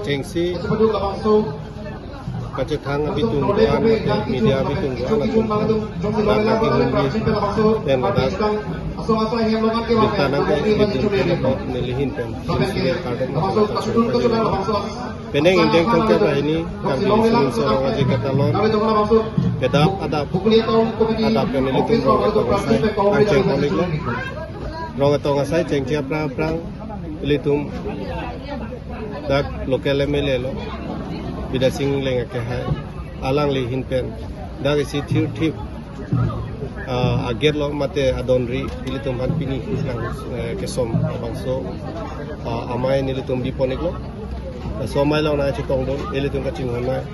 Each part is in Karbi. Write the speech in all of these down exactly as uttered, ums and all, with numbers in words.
Chengsi kachethang abitung do-an mate media abitung do-an atum aphan dak nangkehumri pen ladak birta nangkehumri pen apot neli ahin pen sincere kardom nangkachepajirlo. Penang ingdeng thomkep ra hini Karbi Riso Nimso Rong Aje Ketalon kedap adap adap pen ilitum rong ketong asai angcheng koniklo. Rong ketong asai chengche aphrang aphrang ilitum dak local M L A lo, Bidya Sing Engleng akehai, alangli ahin pen dak isi thirthip, ah, agate lo mate adonri ilitum aphan pini nang, eh, kesom labangso, ah, amei nelitum biponiklo. Laso amei along nangchetongdun, ilitum kachinghon amei,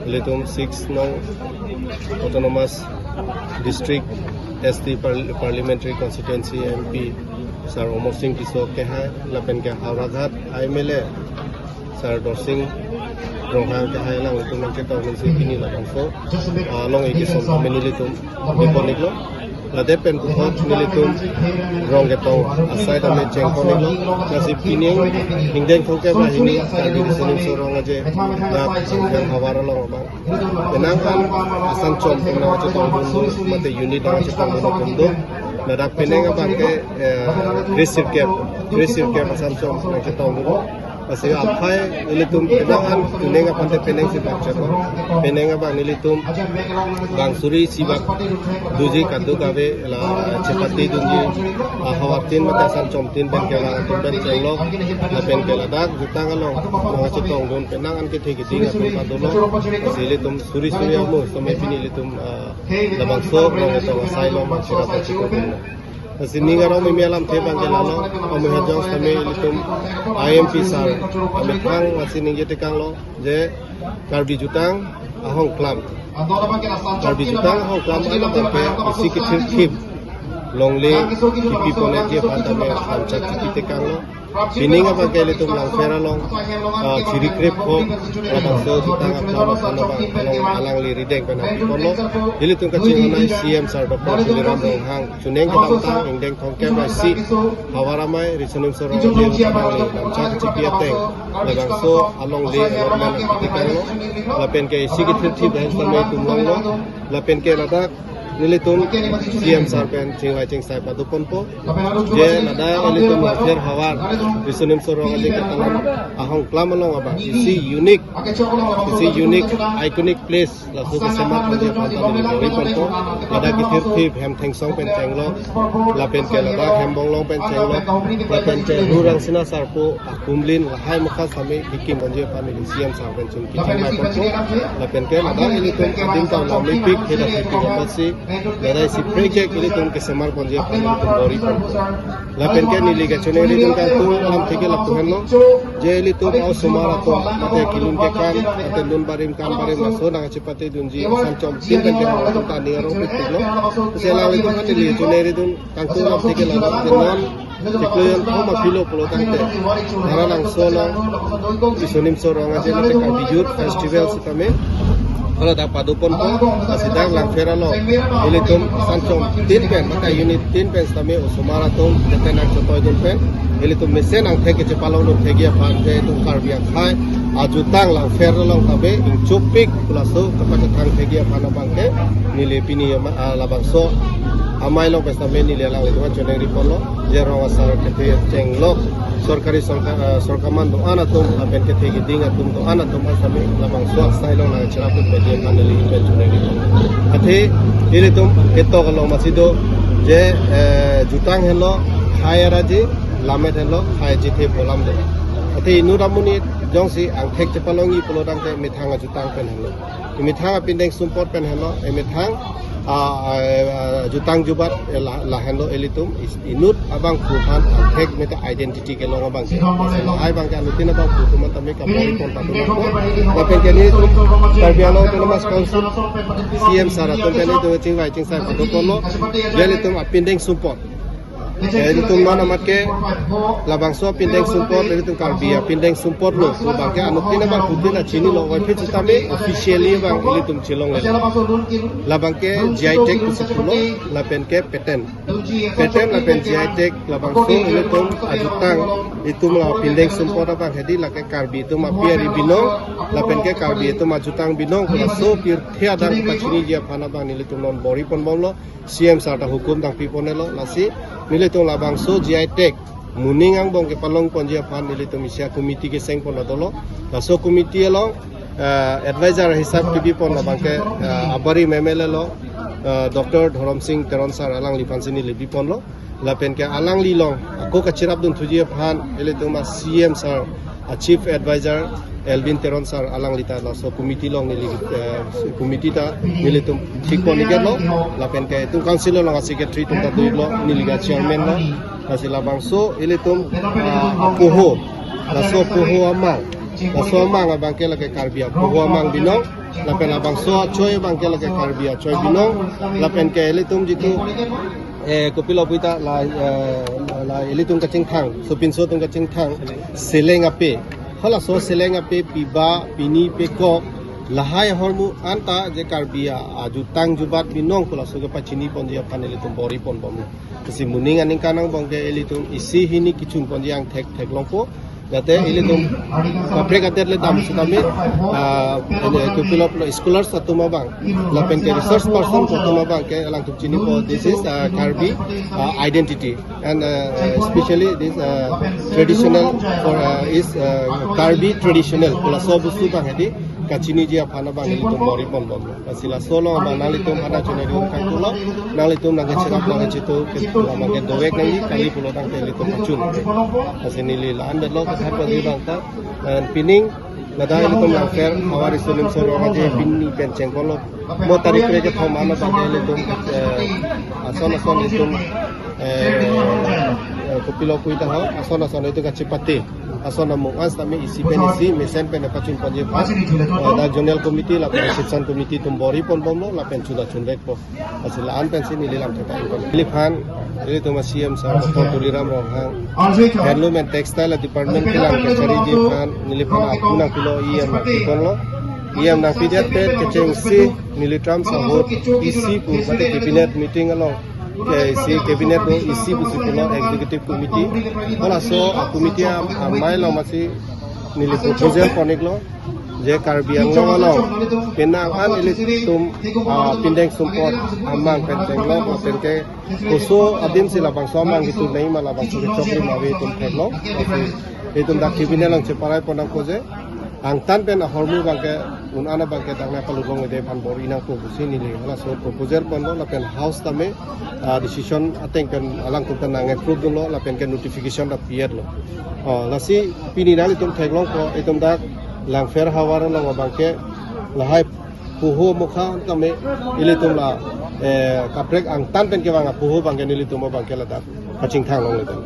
ilitum six nong Autonomous District S T Parli-, Parliamentary Constituency M P Sir Amarsing Tisso akehai, lapen ke Howraghat M L A Sir Dorsing Ronghang akehai, alanglitum nangchetongdunsi pini labangso, ah, long-e kesom amei nelitum biponiklo. Ladet pen puthot nelitum rong ketong asai tame chengkoniklo. Lasi penang ingdeng thomkep ra hini Karbi Riso Nimso Rong Aje dak Langpher havar along abang, penang an asan chom pen nangchetongdun mate unit nangchetongdun atum do. Ladak penang abang ke, eh, kre sirkep, kre sirkep asan chom nangchetongdun. Lasi aphai ilitum penang an penang aphan te penang si bak chaklo. Penang abang nelitum bang suri isi bak doji kadokave la chepatedunji, ah, havartin mate asan chomtin pen ke la atum pen chenglok, lapen ke ladak jutang along nangchetongdun penang an kethe keding atum padolo. Lasi ilitum suri suri amu sitame pini ilitum, ah, labangso rong ketong asai along bang sira pachiko. Lasi ning arong mimi alamthe abang ke lalo, amu hajong sitame ilitum I M P sir amethang lasi ningje tekanglo je Karbi jutang ahongklam, Karbi jutang ahongklam along ke isi kethirthip longle kipiponji aphan tame lamchak kipi tekanglo. Penang abang ke ilitum Langpher along, ah, chiri krep ko labangso jutang ahongklam aphan abang along alangli rideng pen nangpiponlo. Ilitum kachinghon amei C M sir Doctor Tuliram Ronghang chuneng kedamtang ingdeng thomkep ra isi havar amei Riso Nimso Rong Aje alangli lamchak chipi ateng labangso alongle allotment nangpi tekanglo. Lapen ke isi kethirthip lahen sitame itum longlo. Lapen ke ladak nelitum C M sir pen chingvai chingsai padoponpo. Je ladak ilitum Langpher havar Riso Nimso Rong Aje Ketalon ahongklam along abang isi unique, isi unique iconic place laso kesemarponji aphan ta neli bor-iponpo. Ladak kethirthip hem thengsong pen chenglok, lapen ke ladak hem bonglong pen chenglok, lapen ke Ru Rangsina Sarpo akumlin lahai mukha sitame kikimponji aphan neli C M sir pen chingki chingvaiponpo. Lapen ke ladak ilitum adim ta lamepik heda pipik apotsi ladak isi prekek ilitum kesemarponji aphan ilitum bor-iponpo. Lapen ke neli kachiningridun kangtung alamthe ke lapu henlo, je ilitum a-osomar atum mate kelun kekan mate lun barim kan barim laso nangchepatedunji asan chomtin pen ke atum ta ning arong pipiklo. Lasi alanglitum aphan neli chiningridun kangtung alamthe ke lalo, je non chiklo jonthom aphi lo pulo tangte Dharalangso along Riso Nimso Rong Aje mate Karbi Youth Festival sitame hala dak padoponpo. Lasi dak Langpher along ilitum asan chomtin pen mate unit tin pen sitame osomar atum tete nangchotoidun pen ilitum mesen angthek kechepalongdun thekji aphan, je itum Karbi akhei ajutang Langpher along tabe ingchopik pu laso kapachethang thekji aphan abang ke neli pini ama-, ah, labangso amei along pen sitame neli alanglitum aphan choningriponlo, je rong asar kethe chenglok, sorkari sorkar, ah, sorkar man do-an atum lapen kethe keding atum do-an atum asame labangso asai along nangcherap pipikji aphan neli pen choningriponlo. Athe ilitum ketok along masi do je, eh, jutang henlo khai araji, lammet henlo khai chethe pu alam do. Athe inut amonit jongsi angthek chepalongji pulo tangte methang ajutang pen henlo. Emethang apindeng sumpot pen henlo, emethang, ah, ah, jutang jubat, eh, la, lahenlo ilitum is-, inut abangphu aphan angthek mate identity kelong abang ke. Lahai abang ke anuttin abangphu atum tame kabor-ipon patum. Lapen ke nelitum Karbi Anglong Autonomous Council C M sir atum ke nelitum chingvai chingsai padoponlo, je ilitum apindeng sumpot. Eh, ilitum non amat ke labangso apindeng sumpot, ilitum Karbi apindeng sumpot lo. Pu abang ke anuttin abangphutin ta chinilo, wai phit sitame officially abang ilitum chelongle. Labang ke G I tag pusi pulo, lapen ke patent. Patent lapen G I tag labangso ilitum ajutang Itum la pindeng sumpot abang hedi lake Karbi atum api ari binong, lapen ke Karbi atum ajutang binong, kolaso pirthe adang pachiniji aphan abang nelitum non bor-i ponbomlo, C M sir ta hukum dang piponelo, lasi nelitum labangso G I tag, moning angbong kepalong ponji aphan nelitum isi a-committee keseng pon dolo, laso committee along, eh, advisor hisap kebi pon abang ke, eh, abarim M L A lo, eh, Doctor Dhorom Sing Teron sir alangliphan si neli bi ponlo. Lapen ke alangli along ako kachirap dun thuji aphan ilitum a-C M sir, a-chief advisor Elwin Teron sir alangli ta laso committee along neli, eh, committee ta nelitum thik pon iketlo. Lapen ke itum council along a-secretary atum ta do-iklo, neli ke chairman lo. Lasi labangso ilitum, ah, apoho, laso apoho amang, laso amang abang ke lake Karbi apoho amang binong. Lapen labangso achoi abang ke lake Karbi achoi binong. Lapen ke ilitum jitu, eh, kopilo puita la, eh, la ilitum kachingthang, sopinso atum kachingthang, seleng ape. Halaso seleng ape piba, pini, pekok, lahai ahormu anta je Karbi a-, ajutang jubat binong kolaso kepachini ponji aphan ilitum bor-i ponbomlo. Lasi moning aningkan angbong ke ilitum isi hini kechun ponji angthek theklongpo. Jate ilitum kaprek adet le dam sitame, ah, kopilo pulo scholars atum abang, lapen ke research person atum abang ke alangtum chinipo, this is, ah, Karbi, ah, identity, and, ah, especially this, ah, traditional for, ah, is, ah, Karbi traditional. Kolaso bostu abang hedi kachiniji aphan abang ilitum bor-i ponbomlo. Lasi laso along abang nanglitum aphan chunari kangkulo, nanglitum nangkachirap nangkachitu, ke abang ke dovek nangji kali pulo tangte ilitum pachun. Lasi neli la-an detlo kethan ponji abang ta, dan pining ladak ilitum Langpher havar Riso Nimso Rong Aje pini pen chengkolo. Mo tarik kre kethom ano abang ke ilitum, eh, ason ason ilitum, eh, eh, kopilo puita ho, ason ason ilitum kachipate. Ason amung an sitame isi pen isi, mesen pen pachun ponji aphan, eh, dak zonal committee lapen reception committee atum bor-i ponbomlo, lapen chuda chunvekpo. Lasi la-an pensi neli lam keta ingkon. Neliphan, ilitum a-C M sir, Doctor Tuliram Ronghang, Handloom and Textile Department kelang kachariji aphan, neliphan apu nangpilo, E M nangpiponlo. E M nangpidet pen kechengsi neli tram sahot isi pu mate cabinet meeting along, ke isi cabinet along isi pusi pulo executive committee. Halaso a-committee am-, amei along masi neli proposal pon-iklo. Je Karbi Anglong along penang an ilitum, ah, pindeng sumpot amang pen chenglo, lapen ke koso adim si labangso amang itu nai ma labangso kechoklim ave itum theklong. Lasi itum dak cabinet along cheparai pon nangkok je angtan pen ahormu abang ke un an abang ke tangna palutbom ede aphan bor-i nangpo pusi neli halaso proposal ponlo, lapen house tame, ah, decision ateng pen alangtum ta nang-approve dunlo, lapen ke notification ta pi-etlo. Oh, lasi pini nanglitum theklongpo, itum dak Langpher havar along abang ke lahai poho mokha tame ilitum la, eh, kaprek angtan pen kevang apoho abang ke nelitum abang ke ladak kachingthang longle tame.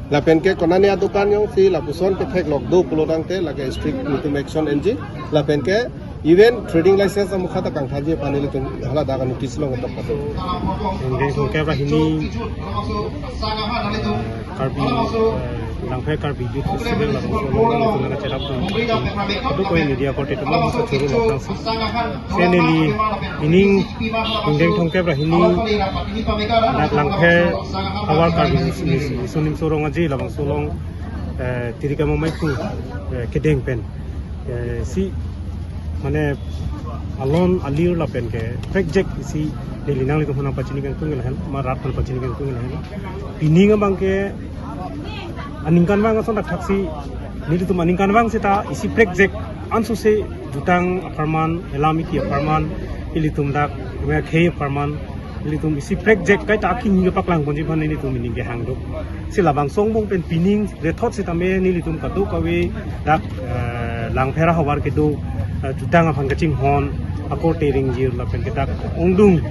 Lapen ke konane adukan jongsi lapuson ketheklok do pulo tangte lake strict nelitum action enji. Lapen ke even trading license amokha ta kangthanji aphan nelitum haladak notice along ketok pato. Pindeng thomkep ra hini, eh, Karbi, eh, Langpher Karbi Youth Festival labangso along nelitum nangkacharap dun. Kadokave media korte atum aphan choro lok tangsi. Lasi neli pining pindeng thomkep ra hini dak Langpher havar Karbi Riso Nimso Rong Aje labangso along, eh, Tirikam Amei aphu, eh, kedeng pen, eh, si mane alon alir lapen ke prekjak isi neli nanglitum aphan pachini kangtung lahen, ma rat aphan pachini kangtung lahen. Pining abang ke aningkanvang ason dak thaksi nelitum aningkanvang seta isi prekjak ansose jutang apharman, elam eki apharman, ilitum dak me khei apharman, ilitum isi prekjak kaita aking hingga paklang ponji aphan nelitum pining kehang do. Si labangso angbong pen pining rethot sitame nelitum kadokave dak, eh, Langpher havar kedo, eh, jutang aphan kachinghon, akorte ringjir lapen ke dak ongdung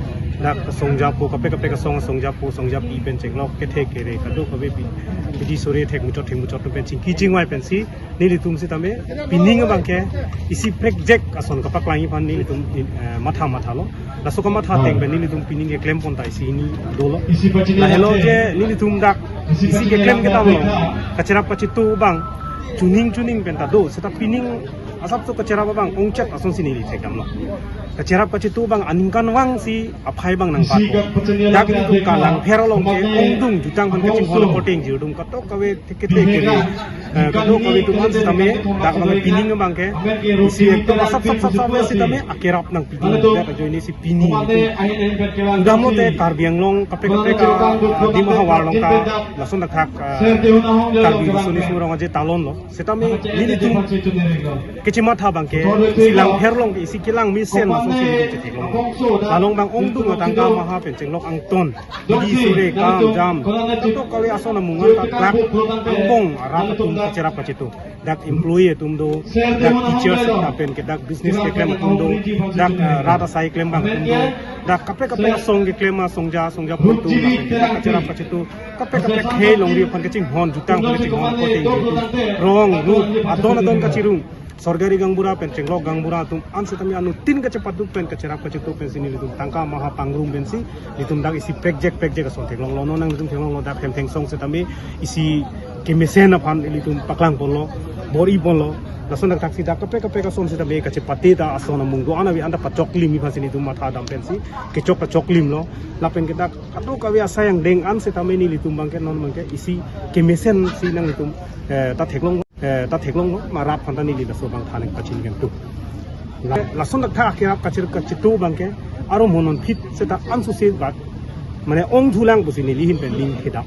dak songjapo, kaprek kaprek asong songjapo, songjapi pen chenglok kethe kere kadokave pi-, pidi sore thek muchot thek muchot pen chingki chingvai pensi nelitum sitame pining abang ke isi prekjak ason kapaklang aphan nelitum, eh, matha mathalo. Laso kamatha ateng pen nelitum pining keklem pon ta isi hini dolo. Lahelo je nelitum dak isi keklem kedam along kachirap kachitu abang chuning chuning pen ta do. Seta pining Asapso kacherap abang ongchot asonsi neli thekdamlo. Kacherap kachitu abang aningkanvang si aphai abang nangpatpo. Dak ilitum ke Langpher along ke ongdung jutang aphan kachinghon apoteng jirdung kadokave thekete kere. Eh, kadokave atum an sitame dak abang pining abang ke isi ekdom asap sap sap sap sitame akerap nangpining, dak ajoine si pini. Damlote Karbi Anglong kaprek kaprek, ah, Dima Hasao along ta lason thakthak, ah, Karbi Riso Nimso Rong Aje ta lonlo. Sitame nelitum kachematha abang ke isi Langpher along isi kelang mesen asonsi nelitum chetheklong. Along abang ongdung atangka maha pen chenglok angton, bidi sore, kam jam, kadokave ason amung an ta klak angbong arat atum kacherap kachitu. Dak employee atum do, dak teachers lapen ke dak business keklem atum do, dak, eh, rat asai klem abang atum do, dak kaprek kaprek asong keklem asongja asongjapo atum lapen ke dak kacherap kachitu kaprek kaprek khei longri aphan kachinghon jutang aphan kachinghon apoteng jirdung. Rong rup adon adon kachirung. Sorkari gaonbura pen chenglok gaonbura atum an sitame anuttin kachepaduk pen kacherap kachitu pensi nelitum tangka maha pangrum pensi nelitum dak isi prekjak prekjak ason theklonglo. Non nanglitum theklonglo dak hem thengsong sitame isi kemesen aphan ilitum paklangponlo, bor-iponlo. Lason thakthaksi dak kaprek kaprek ason sitame kachepate ta ason amung do-an ave anta pachoklimji aphansi nelitum mathadam pensi kechok ta choklimlo. Lapen ke dak kadokave asai angdeng an sitame nelitum abang ke non abang ke isi kemesen si nanglitum, eh, ta theklong, eh, ta theklonglo, ma rat aphan ta neli laso abang than pachini kangtung. La, lason thakthak akerap kacherap kachitu abang ke aro mo non phit seta ansose bat mane ongthulang pusi neli ahin pen ning khedap.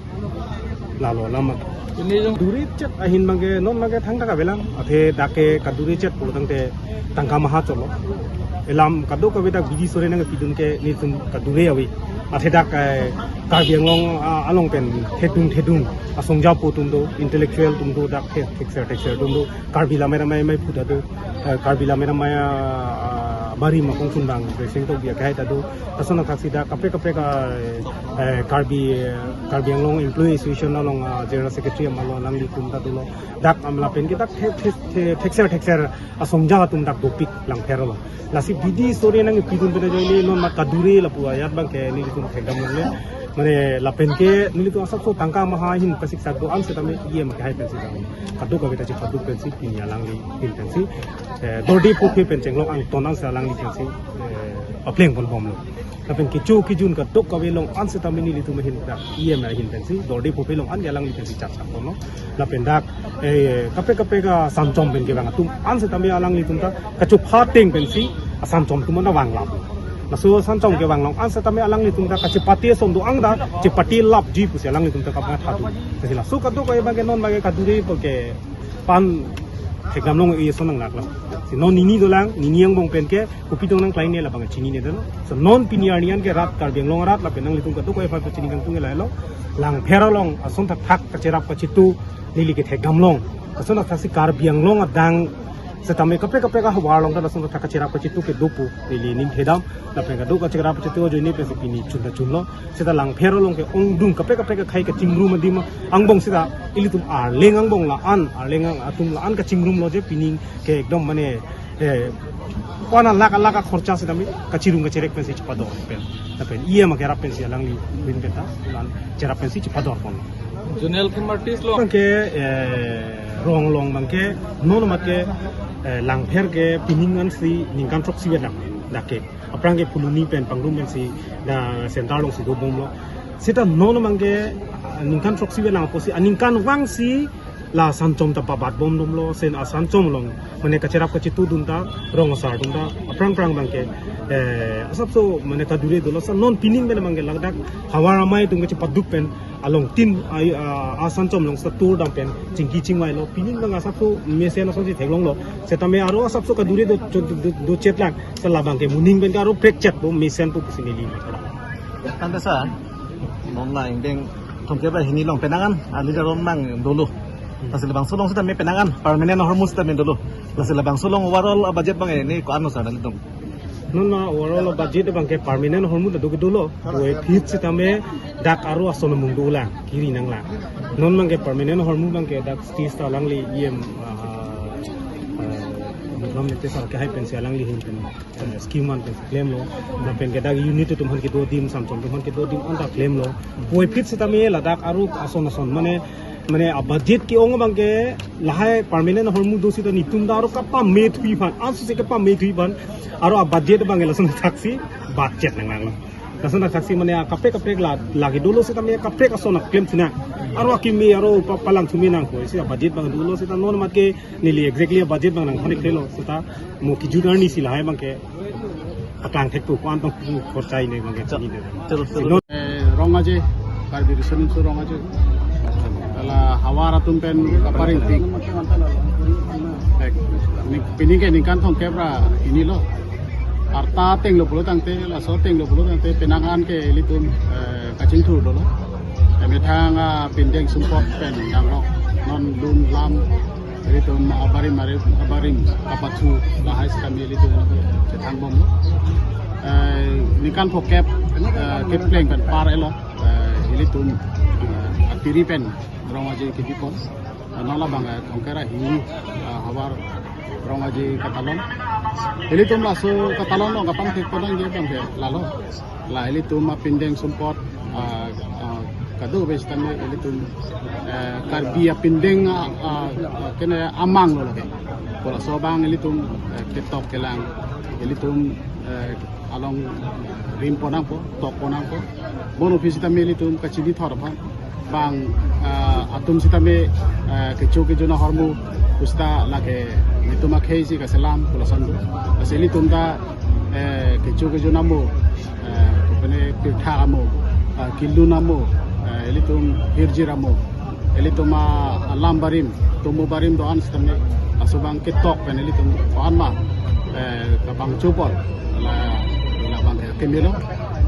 Lalo lama. Ini jong duri chet ahin abang ke non abang ke thangta kavelang. Athe dak ke kaduri chet pulo tangte tangka maha cholo. Elam kadokave dak bidi sore nangpidun ke nelitum kaduri ave. Athe dak, eh, Karbi Anglong, ah, along pen thedung thedung asongjapo atum do, intellectual atum do, dak the thekser thekser atum do, Karbi Lammet Amei Amei phu ta do, eh, Karbi Lammet Amei, ah, ah, bari ma kongsun abang Resing Tokbi akhai ta do. Lason thakthaksi dak kaprek kaprek, ah, eh, Karbi, eh, Karbi Anglong Employee Association along, ah, General Secretary amat lo, alanglitum ta dolo. Dak amla pen ke dak the, the, the, thekser thekser asongja atum dak dopik Langpher along. Lasi bidi sore nangpidun pen ajoine non ma kaduri lapu ajat abang ke nelitum thekdam longle. Mane lapen ke nelitum asapso tangka maha ahin pasiksak do-an sitame E M akhai pensi dam. Kadokave ta chepaduk pensi pini alangli ahin pensi, eh, Dordi Pokhe pen chenglok angton an si alangli pensi, eh, paplengponbomlo. Lapen kecho kejun kadokave along an sitame nelitum ahin dak E M ahin pensi, Dordi Pokhe along an ke alangli pensi chak sakponlo. Lapen dak, eh, kaprek kaprek asanchom pen kevang atum an sitame alanglitum ta kachopha ateng pensi asanchom atum an ta vanglap. Laso asanchom kevang along an sitame alanglitum ta kachepate ason do-an ta chepate lapji pusi alanglitum ta kamatha do. Lasi laso kadokave abang ke non abang ke kaduri pu ke pan thekdam long-e ason nanglaklo. Si non nini dolang, nini angbong pen ke kopi tong nangkleine labang chinine dolo. So non pini arni an ke rat Karbi Anglong arat lapen nanglitum kadokave aphan pachini kangtung ke lahelo. Langpher along ason thakthak kacherap kachitu neli ke thekdam long. Lason thakthaksi Karbi Anglong adang sitame kaprek kaprek ahavar along ta lason thakthak kacherap kachitu ke do pu neli ning khedam. Lapen kadokave kacherap kachitu ajoine pensi pini chun ta chunlo. Seta Langpher along ke ongdung kaprek kaprek akhai kachingrum adim angbong seta ilitum Arleng angbong la-an, Arleng ang atum la-an kachingrumlo je pining ke ekdom mane, eh, kona lakh lakh akhorcha sitame kachirung kacherek pensi chepador pen. Lapen E M akerap pensi alangli bin pen ta lan cherap pensi chepadorpon. Zonal Kim artist lo. Abang ke, eh, rong along abang ke non amat ke, eh, Langpher ke pining ansi ningkan throksi vet lang dak ke. Aphrang ke Phuloni pen pangrum pensi dak center alongsi dobomlo. Seta non abang ke, ah, ningkan throksi vet lang apotsi, ah, ningkanvang si la asanchom ta pabatbomdamlo, sen asanchom along mane kacherap kachitudun ta, rong asar dun ta, aphrang aphrang abang ke, eh, asapso mane kadure dolo. Sa non pining pen abang ke ladak havar amei atum kachepaduk pen along tin ai, ah, asanchom along sa tur dam pen chingki chingvailo, pining abang asapso mesen asonsi theklonglo. Setame aro asapso kadure do, do, do, do chet lang. Sa labang ke moning pen ke aro prekchet po mesen po pusi neli. Tangte sa, non la ingdeng thomkep ra hini along penang an, ali aron nang dolo. Lasi labangso along setame penang an, permanent ahormu setame dolo. Lasi labangso along overall budget abang ini ko-an lo sa nelitum? Non la overall budget abang ke permanent ahormu ta do kedolo. Puvoiphit setame dak aro ason amung dolang, kiri nanglang. Non abang ke permanent ahormu abang ke dak stage ta alangli E M, ah, ah, Bikram Mete sir akhai pensi alangli ahin pen, eh, scheme an pensi klemlo. Lapen ke dak unit atum aphan kedo adim, asanchom atum aphan kedo adim anta klemlo. Puvoiphit setame ladak aro ason ason mane Mane a budget ke-ong abang ke lahai permanent ahormu do seta netum ta aro kapame thui aphan, ansi se kapame thui aphan, aro a budget abang ke lason thaksi budget nang nang lo. Lason thaksi mane a kaprek kaprek la lagi dolo seta me kaprek ason a claim sina. Aro akimi aro pa- palang sumi nangkok isi a budget abang dolo seta non mat ke neli exactly a budget abang nang konik lo seta mo kijut arni si lahai abang ke aklang thek tu kuan tong khorchai ne abang ke chini de. Terus, terus. Sino- Eh, Rong Aje, Karbi Riso Nimso Rong Aje. Hala havar atum pen kaparing tik. Ek, ni- pini ke ningkan thomkep ra hini lo. Arta ateng lo pulo tangte, laso ateng lo pulo tangte, penang an ke ilitum, eh, kachingthur dolo. Emethang, ah, pindeng sumpot pen dang lo. Non lun lam, ilitum abarim arim, abarim kapathu lahai sitame ilitum chethangbom lo. Eh, ningkan phokep, eh, kepleng pen par elo, eh, ilitum, eh, atiri pen Rong Aje kibipon. Eh, non labang, eh, thomkep ra hini, eh, havar Rong Aje katalon. Ilitum laso katalon lo kapangthek ponang je abang ke lalo. La ilitum apindeng sumpot, ah, ah, kado bes tame ilitum, eh, Karbi apindeng, ah, ah, ah, kene amang lo lake. Pu laso abang ilitum, eh, ketok kelang, ilitum, eh, along rim pon nangpo, tok pon nangpo. Bon office tame ilitum kachini thor aphan. Bang, ah, atum sitame, ah, kecho kejun ahormu pusita lake netum akhei si kaselam pu lason. Lasi ilitum ta, eh, kecho kejun amo, eh, kopene pirtha amo, ah, kilun amo, eh, ilitum hirjir amo, ilitum, ah, alam barim, tomo barim do-an sitame, laso abang ketok pen ilitum ko-an ma, eh, kabang chopol, la, labang ke kemelo.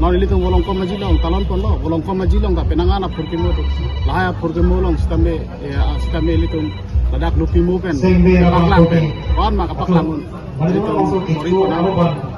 Non ilitum Volongkom Aji along talon ponlo, Volongkom Aji along ta penang an aphurkimo tu. Lahai aphurkimo along sitame, eh, sitame ilitum ladak lupimo pen, Sengbe kapaklang pen, pen. Ko-an ma kapaklang un. Ilitum sorry ko-an.